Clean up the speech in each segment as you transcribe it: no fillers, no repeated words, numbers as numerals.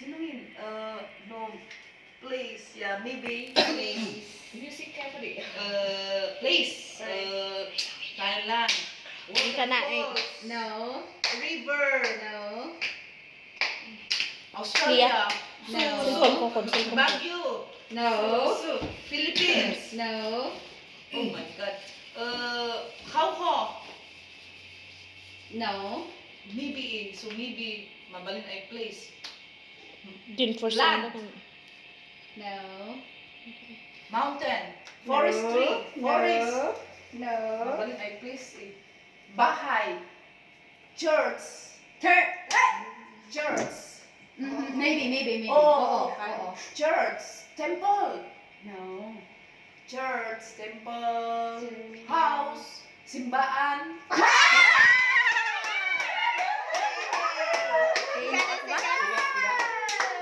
Sino yun? No. Place. Yeah, maybe. Place. Music ka pa di. Place. Thailand. Yung ka na eh. Waterfalls. No. River. No. Australia. No. Sulpon ko kon. Baguio. No. Philippines. No. Oh my God. Khao Kho. No. Maybe. So maybe mabalin ay place. Din for Land. No. Mountain. Forestry. Forest. No. Mabalin ay place eh. Bahay. Church. Church. Maybe. Oh, Oo. Church. Temple. No. Church. Temple. House. Simbaan.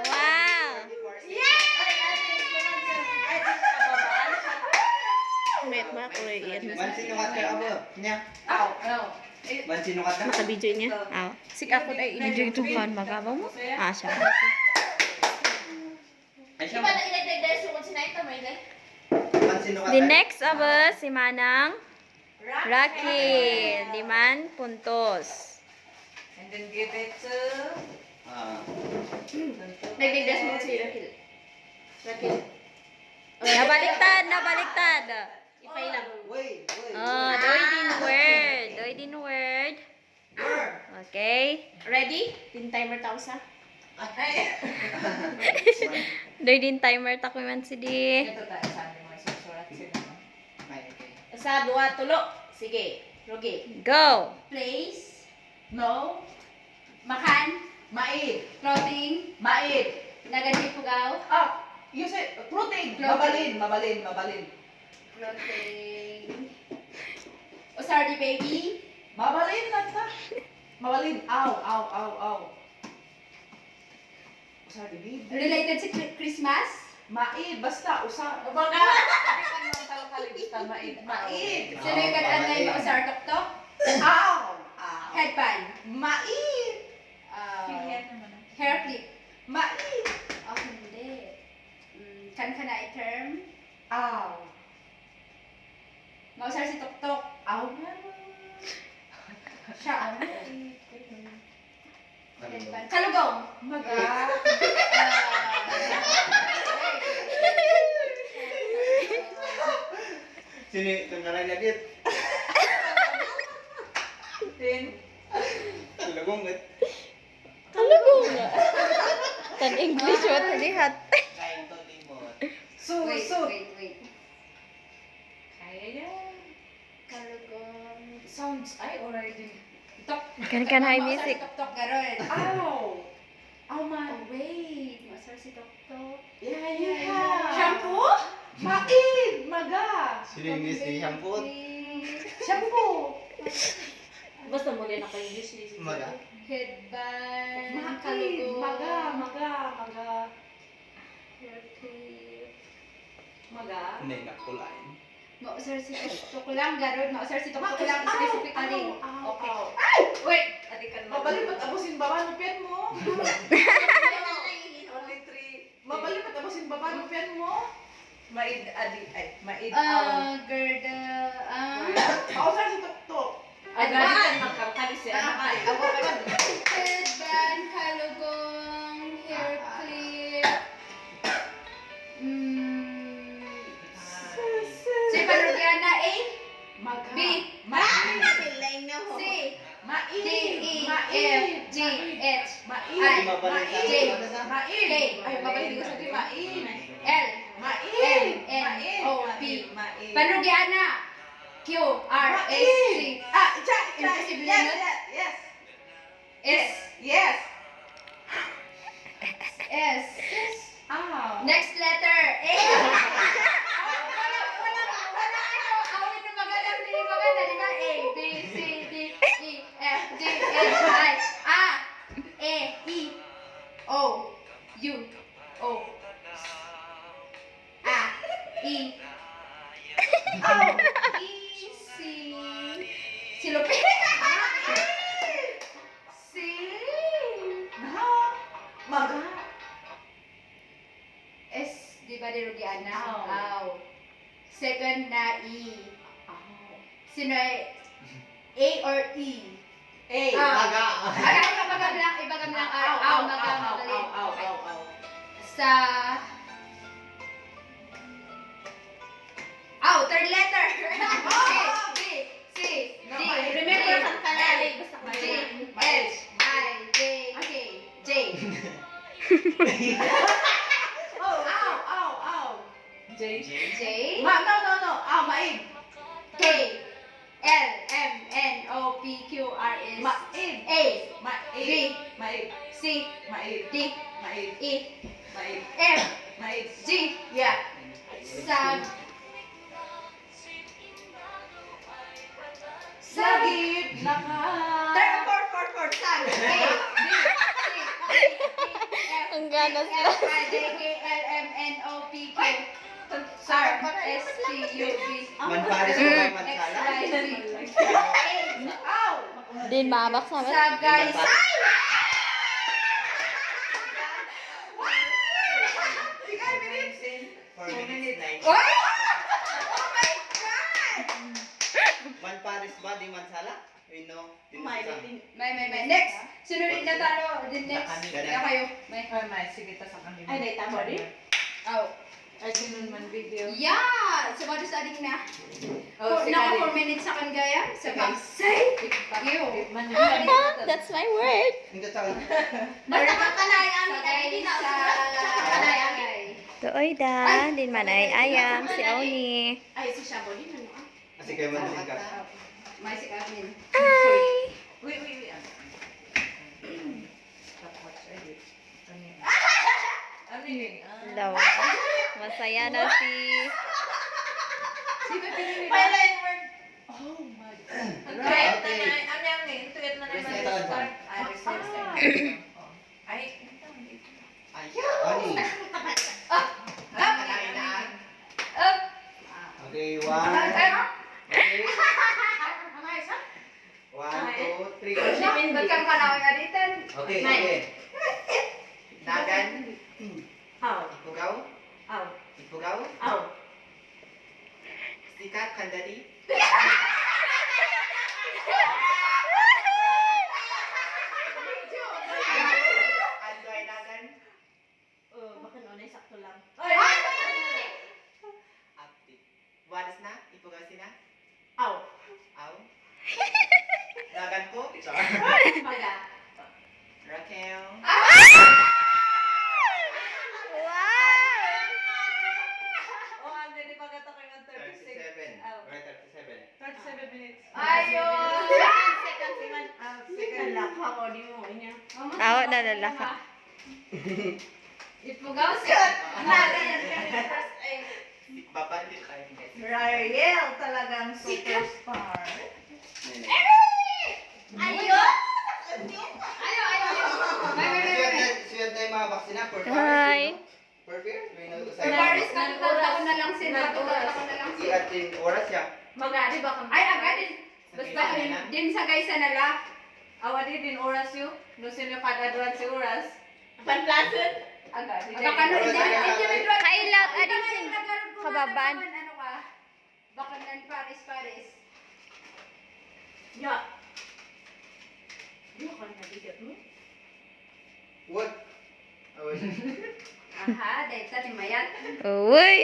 Wow! Met ba ko yan? Man sinukat ka abo nya. No. Man sinukat ka. Sa video niya. Ah, sik ako ay i-video ito kan magabaw mo. Ah, siya. Ay siya. na ilagay dahil sumod sinay ito, may Man sinukat. The next aba si Manang Rocky. 5 puntos. And then give it to... Ah. Nagday dahil sumod si Rakil. Nabaliktad. Ipay lang. Wait. Oh, doy din word. Okay. Ready? Tin timer tao sa? Doy din timer ta ko man si di. Ito tayo sa ating mga susurat sila. Ay, okay. Sa dua, tulo. Sige. Rogi. Go. Place. No. Makan. Maid. Clothing. Maid. Nagadi pugaw. You said protein. Clothing. Mabalin. Clothing. Usardi baby. Mabalin lang ta. Mabalin. Aw. Sorry, baby. Related sa Christmas. Maid. Basta, Baga. Ano ang talakali? Basta maid. Maid. Sino yung kananay mo usar tok-tok? Aw. Headband. Maid. Hair clip. Maid. Oh, hindi. Kan-kana i-term. Aw. Mausar si tok-tok. Aw. Siya. Ano? Headband. Kalugong. Maga. Sini tenggalan lagi. Then, Lagong gat. Kalugo nga. Tan English what lihat. Kain to limot. Wait. Kaya yan. Kalugong. Sounds, I already. Tok. Kan high music. Tok-tok garon. Ow! Ow, man. Oh, wait. Mausar si tok-tok. Yeah. Shampoo? Maid! Maga! Sini English ni shampoo. Shampoo! Basta muli na kayo English. Maga. Headband. Maid! Kalugong. Maga. Hair clip. Maga? Hindi nakulain. Mausar si tok-tok lang garon. Mausar si tok-tok lang specifically. Okay. Ay! Wait. Adikan mo. Mabalipat abusin baba ng pen mo. Only 3. Mabalipat abusin baba ng pen mo. Maid, maid, Gerda. Pausar si Tok-Tok. Agad. Magkakali siya. Headband, kalugong, hair clip. Si Parodiana A. Maga. B. Maid. C. Maid. D. E. Maid. F. G. H. Maid. Ay, mabalik sa J. Maid. K. Ay, mabalik ko sa di maid. L. Maid. N. Maid. O. P. Maid. Parodiana. Q. R. S. T. Imposible Yes, yun? yes, S. yes. S. Ow. Next letter. A. Awin na magalang di maganda, di ba? A, B, C, D, E, F, G, H, I, A, E, I, O, U, O, A, I, Ow. C, Silope. Si. Maga. ba dirugian na? Aw. Aw. Second na E. Aw. Sino ay A or E? A. Maga. Ibagam lang. Aw, magaling. Okay. Sa... Aw, third letter. B, C, D, Remember E, kang kanali. G, H, I, J, K, J. Ow. J. J, No. Maib. K, L, M, N, O, P, Q, R, S, Maib. A, Maib. B, Maib. C, Maib. D, Maib. E, Maib. F, Maib. G, Yeah. Sag, Sagip. Naka. four, Sag, A, B, C, D, E, F, Ang ganas G, H, I, J, K, L, M, N, O, P, Q, R, S, T, U, V, Manparis ko ba X, mansala? Y, Z. Ow. Din mabak sa amin. Sagay, Ikaw, minutes. 4 minutes, 9. Oy! Manparis ba di mansala? We know. May. May. Next. Sunod na talo. The next. Ganun. Na kayo. May. May. Sige, ta sa kanila. Ay, tama rin. Aw. Ay, sinun man video. Yeah! So, bago sa adik na. Oh, Naka 4 minutes sa kangaya. Sa bagsay. Ew. That's my word. Hindi sa akin. Basta kang kanay amin ay hindi na kanay amin. Tuoy da. Din man ay ayam. Si Oni. Ay, si Shabo din ano ah. Kasi kayo man din ka. May si Carmen. Hi. Wait. Ano yun? Hello. Masaya na si... Sino pinili ba? Pilot word. Oh my God. Ang tuyat na na. Ano yan eh? Ang tuyat na na. Reset on ba? Ay, reset. Ay, Ani. Up. Okay, 1. Okay. 1, 2, 3. Ba't kang kanawin aditan? Okay, sige. Dagan. Aw. Ipugaw. Aw. Ipugaw. Aw. Sikat kandali. Andoy dagan. Baka noon ay sakto lang. Active. Waras na. Ipugaw sina. Aw. Aw. Dagan ko. Maga. Raquel. Oh, ang ganda pa gata kayo ng 37. Aw. Right, 37. 37 minutes. Ayun. Second siman. Second lang. Ako, di mo. Inya. Awa na lalaka. Ipugaw siya. Babalik tayo guys. Rariel talagang superstar. Ayun. May. Siyempre tayo mga vaksina. Per Hi. Per beer? May nag-usay. Paris ka tutulak ko na lang sila. Tutulak ko na lang Hindi sila. atin oras siya. Magadi ba kang... Ay, agad din. Basta din sa guys na la. Awadi din oras yun. No sino kadadwan si oras. Panplasan. Agadi. Baka na individual. Kailan, adin sin kababan. Ano ka? Baka nan Paris. Ya. Yo kan nadigat mo. What? Away. Aha, dahil ta ni Mayat. Uy.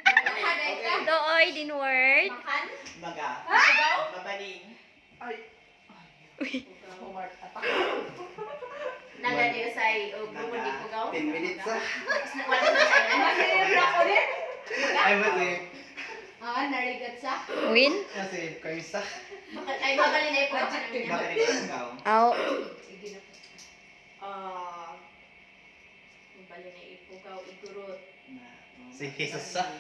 Aha, dahil ta. Tuoy din word. Makan? Maga. Babaling. Ay. Humart atak. Nagadiyo sa grupo di Pugaw. 10 minutes ah. Masirap ako din. Ay, mali. Narigat sa. Win. Kasi kayo sa. Ay, magaling na ipo. Bakit ikaw? Aw. Sige na. Bali na ipugaw, igurot. Si Jesus sa.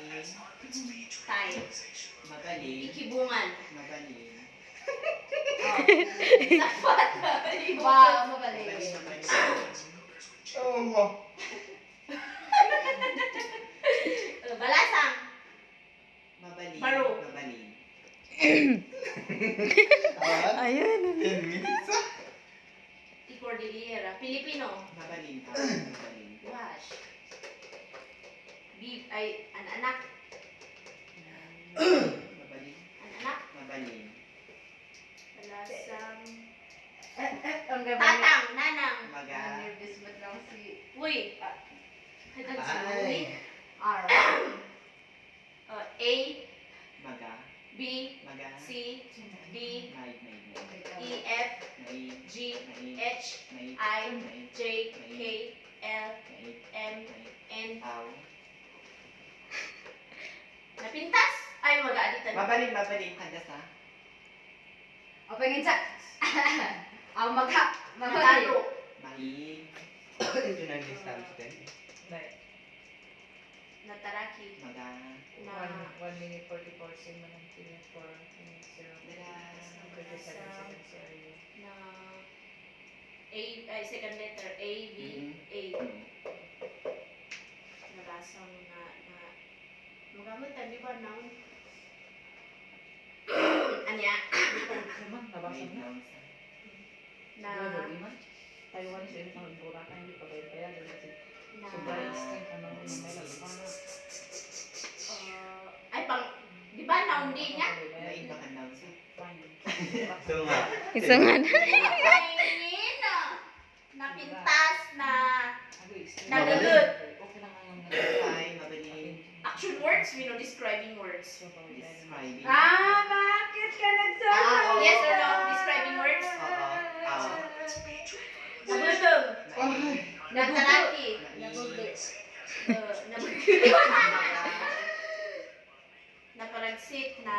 Tayo. Magaling. Ikibungan. Magaling. Sapat. Wow, magaling. Oh. Balasang. Mabaling. Baro. Mabaling. Ayun. 10 minutes ah. Cordillera. Pilipino. Mabaling. Mabaling. Wash. B. ay anak. Mabalin. Anak. Mabalin. Palasang. Ang gabi. Tatang, nanang. Maga. Nervous mo lang si Uy. Ay. R. A, Maga. B, Maga. C, D, May. E, F, May. G, May. H, May. I, May. J, K, L, May. M, N. Aw. Napintas? Ay, mag-aaditan. Mabalin. Kandas ha. O, pangin sa. Ang magha. Matalo. Mahi. Ito na distance din. Nataraki. Maga. Na 1 minute 44 siya man ang pinit for minute 0. Maga. 37 seconds area. na A, ay second letter A, B, A. Nabasang magamit tayo, di ba, noun? Anya? Naman, nabasa May mo? nouns. Na, Di man? Taiwan is in ang Boracay, hindi pa kayo kaya. na, Sobrang extent, ano, yung may lalapana. ay pang, di ba, noun din niya? May iba ka nouns. Fine. So nga. Isungan. Ayun, napintas na, Nag-extend. Nagalut. Okay lang ang Ay, mabalin. action words, we know describing words. Describing. Bakit ka nagsasabi? Yes or no? Describing words? Oo. Aw. Nabutog. May. Nataraki. Mai. Naparagsit na,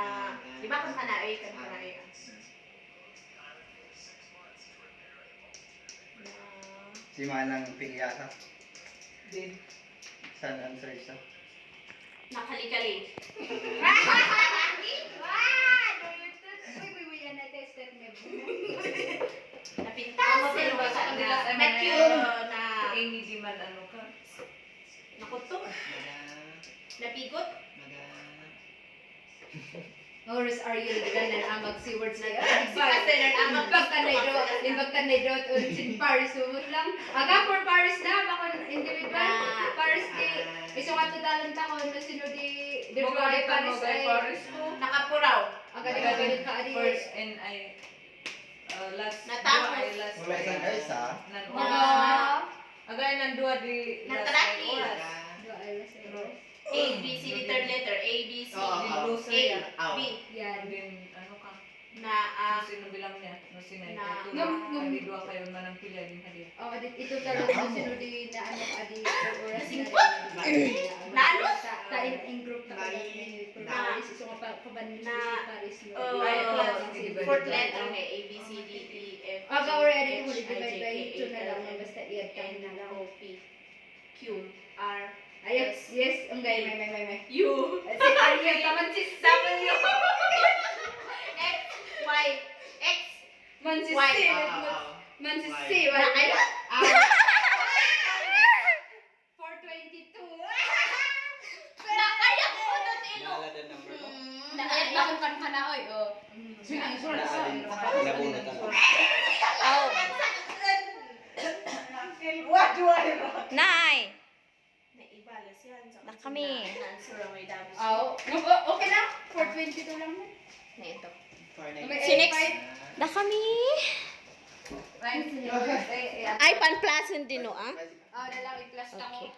di ba kung kanaay, kung kanaay. Si Manang Pilyata. Din. Saan answer siya? Nakalikali. Napintas. Pero ba sa kanila sa Na-cute. Na Amy di man ano ka. nakutok. Maga. Napigot. Maga. Oras are you ganan amag si words na Si Pastor ng amag Limbagtan na do sin Paris sumot lang. Aga for Paris na bako individual. Paris di iso nga totalan ta ko no sino di Mugay Paris Paris ay. Paris ko. Nakapuraw. Aga di galit ka adi. First and I last Natapos. dua ay last. Wala isang guys ha? Nan Mga Agay nan dua di last Natraki. ay oras. do ay las A, B, C, di third letter. A, B, C, Oo. A, B. yan. Din ano ka? Na, Sino bilang niya? No sinay Na- ko. Ngam- Adi dua kayo man ang pilya din hadi. Oh, ito talo no sino di na ano adi oras Singkot? Nalo? Ta in group ta ko ni Paris iso nga pa ban ni Na- Paris no. Ay, class, fourth letter nga. A, B, C, D, E, F, G, Aga already mo H, I, divide J, by K, 2 na L, lang M, basta i-add ka N, na lang. O, P, Q, R, Ayos, yes, unggay, may. U, Si Ariel, taman si W, X, Y, X, Man si Y, C, Aw. man si C, na wala. ano? 422. Nakaya ko na tino. Naalala number mo? Nakayat bakit kan ka na, oy, oh. Sinay Naalala. Nabunot ako. Oh. What do I write? Nay. Naibalas yan. Na kami. Answer ang may dami. Oh, okay na. 422 lang na. Na ito. For May next. Si next. 85. Na kami. Ay, panplasan din no, ah? Oh, lalaki class na ko. Okay.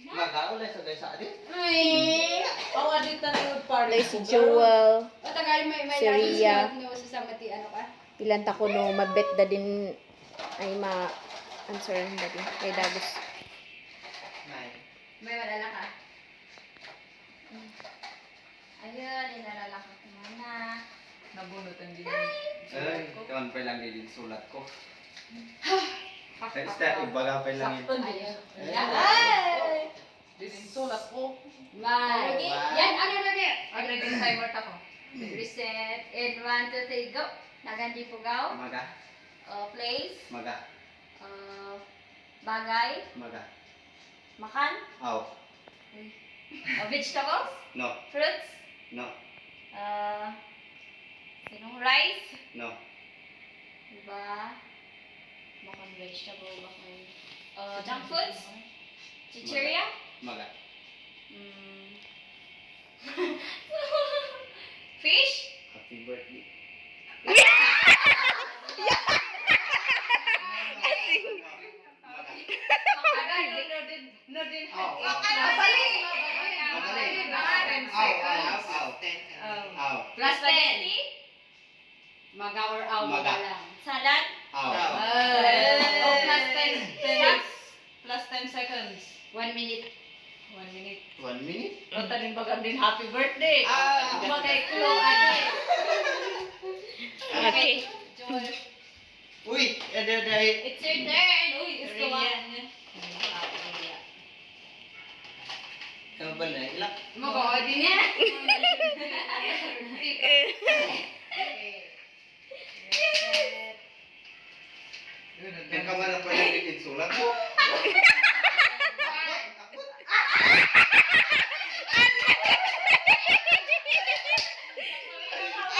Mag-aulay sa guys sa atin? Ay. Oh, adi ta na yung Play Paris. si Jewel. O, tagal, may Si Ria. no, sa samati, ano ka? Ilan ta ko no, mabet da din ay ma-answer da din. Kay Dagos. May. May malala ka? Ayun, inalala ko kumana. Nabunot ang din. Ay, kawan pa lang din sulat ko. Next time, ibaga pa lang yun. Sakto din. Ayun. Ay! Din sulat ko. May. Wow. Yan, ano na di? Ang naging timer ta ko. Reset. In 1, 2, 3, go. Nagandi po gaw. Maga. Place. Maga. Bagay. Maga. Makan. Aw. Vegetables. No. Fruits. No. Sinong rice. No. Diba? Bakang vegetable, bakang junk foods. Chicheria. Maga. Fish? Happy birthday. No din. Oh. Mabaling. Magaling. Mabaling. Aw, aw, aw. Aw. Plus 10. Maga or aw, Maga. maga lang. Salad? Aw. Oh, plus 10. Plus 10 seconds. 1 minute. 1 minute. 1 minute? O, tanin bagam din happy birthday. Ah. Magay-clue, ade. Okay. Joel. Uy, It's your turn. Uy, gusto mo. Ano ba na? Ilak? Magawa din yan. Yan ka ba na pwede din sulat mo?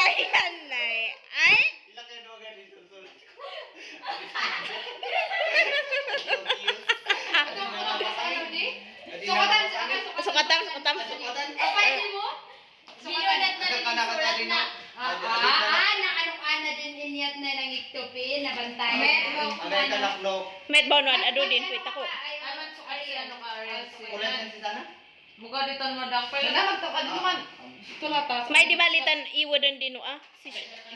Ayan na eh. Ay! Ilang kayo doon ganyan din sulat ko? Ito, ano di? Sukatan, sukatan. Sukatam. Sukatan? Pwede mo? Ginulat na Asa rin ka yung nakatali sulat na? na. Nakanok-ana din inyat na lang iktupin, nabantay. Agay ka naklok. Met bonwan ado din puit ako. Aman so ari ano ka Renzi. Kulat yan si sana? Muga dito mo dakpel. magtukad naman. Tulata. May di balitan iwadan din ah. Si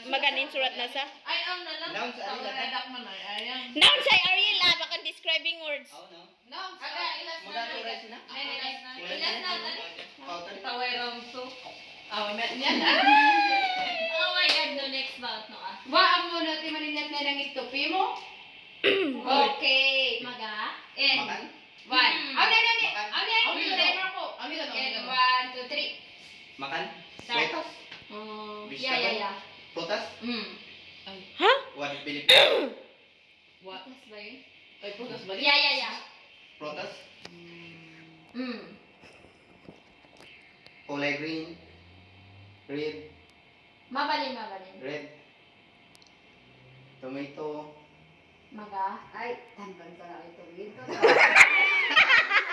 maganin surat na sa. Ay ang nalang. Noun sa ari, Tawag dak man ay ayan. Noun say Ariel ah, bakan describing words. Oo, no? No, aga ilas na. Magaturay sila? Ilas na. Kulat Ilas yan. na. Oh, tali. Taway ram so. Ah, met niyan. Oh my god, no next bout no ah. Wa ang muna ti maninyat na lang iktupi mo. Okay, maga. And Makan? one. Aw na. Makan. Aw na. Timer ko. And 1, 2, 3. Makan? Start. Prutas? Yeah. Prutas? Ha? What Pilipino? What? Yes ba yun? Ay putas ba? Yeah. Prutas? Mm. Kulay green? Red? Mabalin. Red? Tomato? Maga. Ay, tanban ko na ito.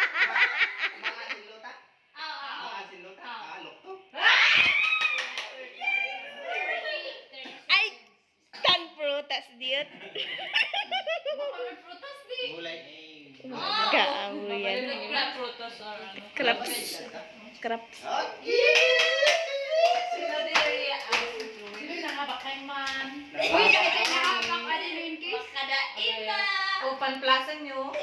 Maasin luta? Maasin luta? Alok to? Ay! Tan prutas diet. Prutas di. Gulay? Kaamoy yan. Crab prutas or ano. Craps. Craps. Okay! Sila di ay Sino na nga ba kay man? Uy, nakita niya ako. Ano yun, Kiss? Kada ita. Open plaza nyo.